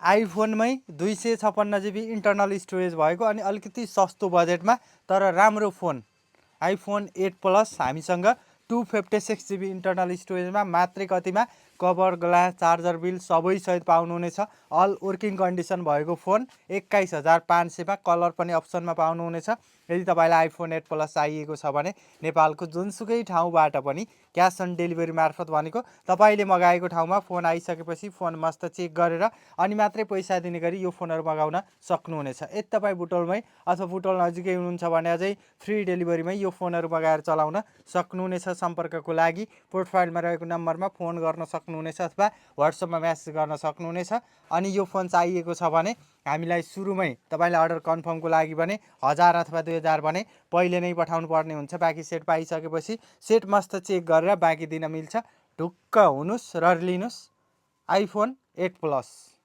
आइफोनमै 256 GB internal storage भएको अनि अलिकति सस्तो बजेटमा तर राम्रो फोन आइफोन 8 प्लस हामीसँग 256 GB इन्टरनल स्टोरेजमा मात्रै कतिमा कभर ग्लास चार्जर बिल सबै सहित पाउनुहुनेछ। अल वर्किङ कन्डिसन भएको फोन 21,500 मा कलर पनि अप्सनमा पाउनुहुनेछ। यदि तपाईँलाई आइफोन 8 प्लस चाहिएको छ भने नेपालको जुनसुकै ठाउँबाट पनि क्यास अन डेलिभरी मार्फत भनेको तपाईँले मगाएको ठाउँमा फोन आइसकेपछि फोन मस्त चेक गरेर अनि मात्रै पैसा दिने गरी यो फोनहरू मगाउन सक्नुहुनेछ। यदि तपाईँ बुटोलमै अथवा बुटोल नजिकै हुनुहुन्छ भने अझै फ्री डेलिभरीमै यो फोनहरू मगाएर चलाउन सक्नुहुनेछ। सम्पर्कको लागि प्रोफाइलमा रहेको नम्बरमा फोन गर्न सक्नुहुनेछ अथवा व्हाट्सएपमा म्यासेज गर्न सक्नुहुनेछ। अनि यो फोन चाहिएको छ भने हामीलाई सुरुमै तपाईँले अर्डर कन्फर्मको लागि भने 1000 अथवा 2000 भने पहिले नै पठाउनु पर्ने हुन्छ। बाँकी सेट पाइसकेपछि सेट मस्त चेक गरेर बाँकी दिन मिल्छ। ढुक्क हुनुहोस् र लिनुहोस् आइफोन 8 प्लस।